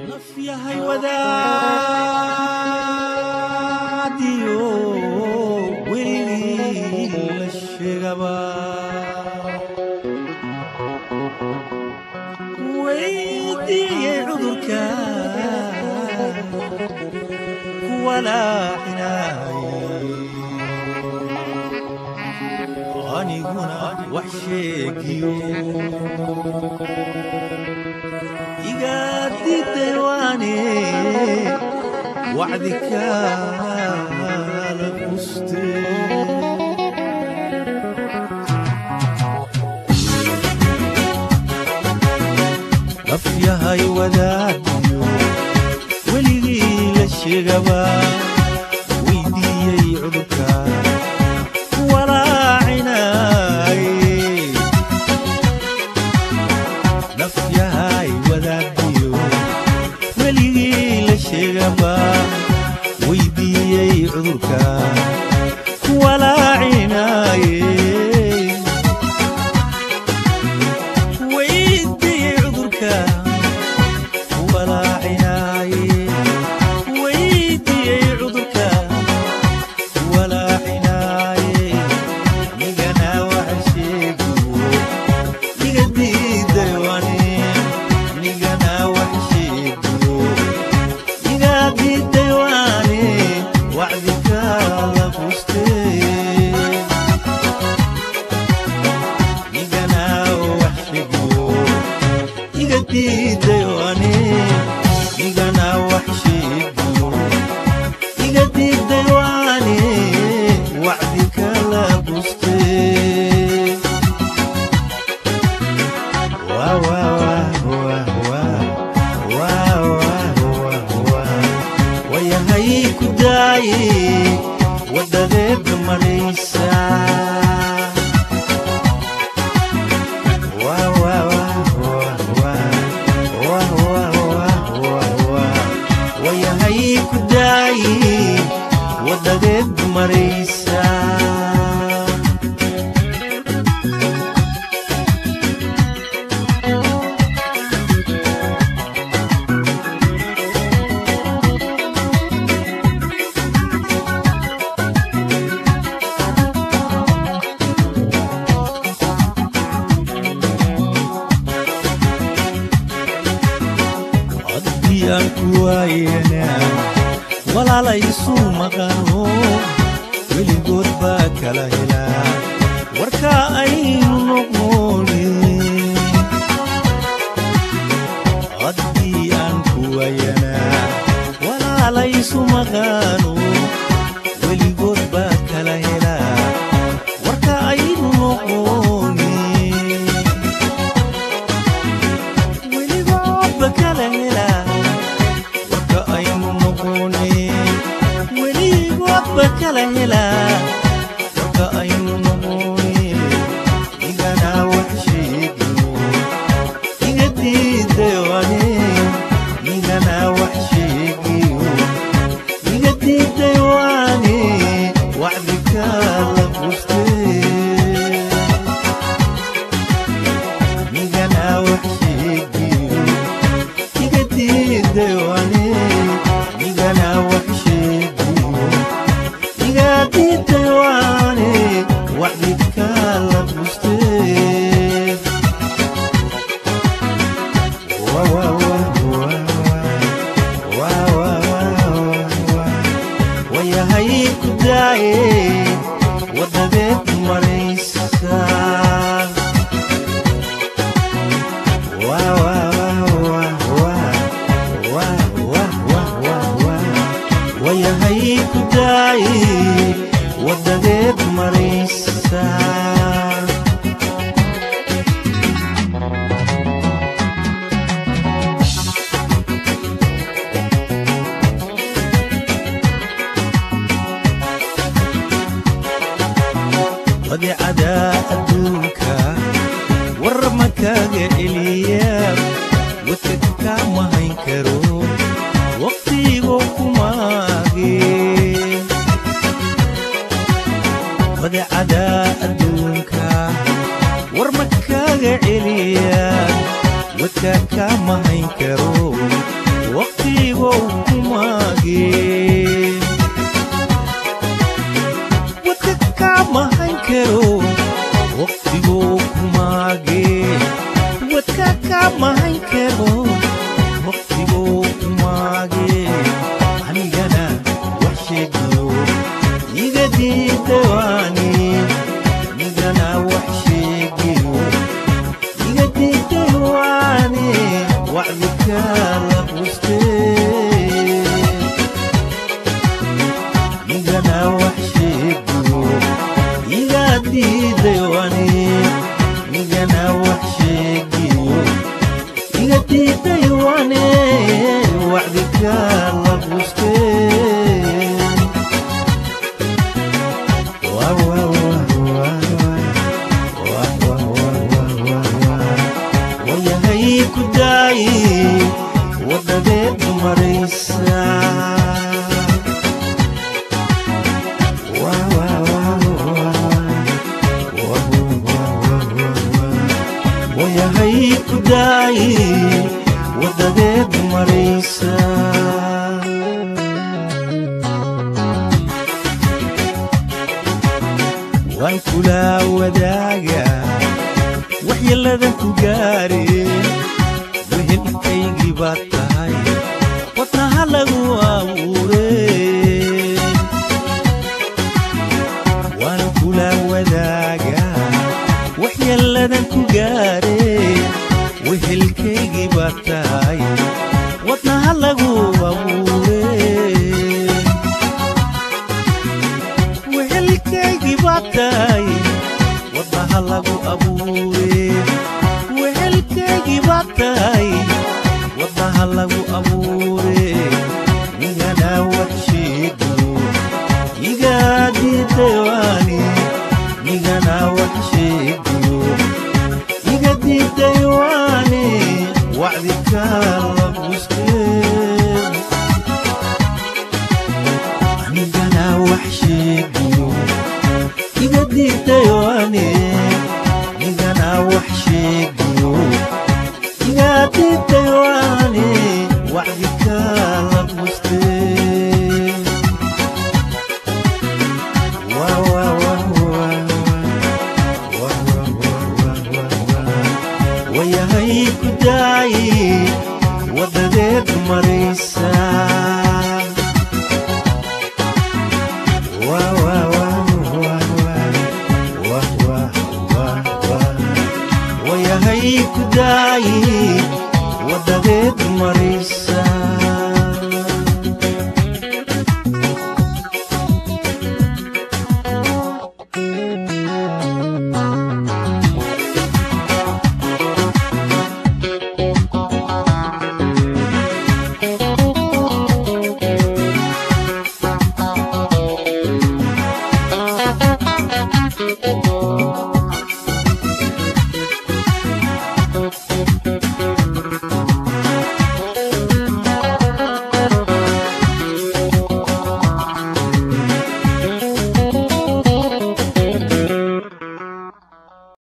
Nafyahay wadaadiyo weligii la sheegaba weydiiyey cudurka kuwalaacinay aniguna wax sheegiyo igaadidawane wacdi kaala quste nafyahay wadaadiyo weligii la sheegaba weydiiyey cudurka walaacinay nafyahay wadaadiyo weligii la sheegaba weydiiyey cudurka walaacinay weydiiyey cudurka walaacinay weydiiyey cudurka walaacinay nigana wax sheegiyo iga diiday wani nigana wax sheegiyo iga diiday wani wacdi kala qustay nigana wax sheegiyo iga diiday wani nigana wax sheegiyo iga diiday wani wacdi kala qustay wa wa wa wa wa wa wa wa wa wayahay ku daaye wadadeed maraysa wa wa wa wa wa wa wa wa wa wa wayahay ku daaye wadadeed maraysa haddii aan ku waayana walaalaysu maqano weligood baa kala helaa warka aynu noqone haddii aan ku waayana walaalaysu maqano weligood baa kala helaa warka aynu noqone weligoodba kala helaa warka aynu noqone weligoodba kala helaa warka aynu noqone igana wax sheegiyo iga diiday wani igana wax sheegiyo iga diiday wani wacdi kala qustay nigana wax sheegiyo iga diiday wani nigana wax sheegiyo iga diiday wani wacdi kala qustay wa wa wa wa wa wa wa wa wayahay ku daaye wadadeed maraysa wa wa wa wa wa wa wa wa wa wa wayahay ku daaye wadadeed maraysa. Wadicada adduunka war ma kaaga celiya, wadka kama hayn karo waqtigo kumaage. Wadicada adduunka war ma kaaga celiya, wadka kama hayn karo waqtigo kumaage. Wadka kama hayn karo waqtigo kumaage. Wadka kama hayn karo waqtigo kumaage. Anigana wax sheegiyo iga diidawaani, anigana wax sheegiyo iga diidawaani, wacdi kala qustee. Anigana wax sheegiyo iga diidawaani, anigana wax sheegiyo iga diidawaani, wacdi kala qustee. Wah, wah, wah, wah, wah, wah, wah, wah, wah, wah. Wayahay ku daayi wadadeed maraysa. Wah, wah, wah, wah, wah, wah, wah, wah, wah. Wayahay ku daayi wadadeed maraysa. Waan kula wadaagaa waxyeelladan ku gaare, wehelkaygii baad tahay wadnaha lagu abuure. Waan kula wadaagaa waxyeelladan ku gaare, wehelkaygii baad tahay wadnaha lagu abuure. Wehelkaygii baad tahay wadnaha lagu abuure. Wehelkaygii baad tahay wadnaha lagu abuure. Nigana wax sheegiyo iga diidawaani, nigana wax sheegiyo iga diidawaani, wacdi kala qustee. Anigana wax sheegiyo iga diidawaani, anigana wax sheegiyo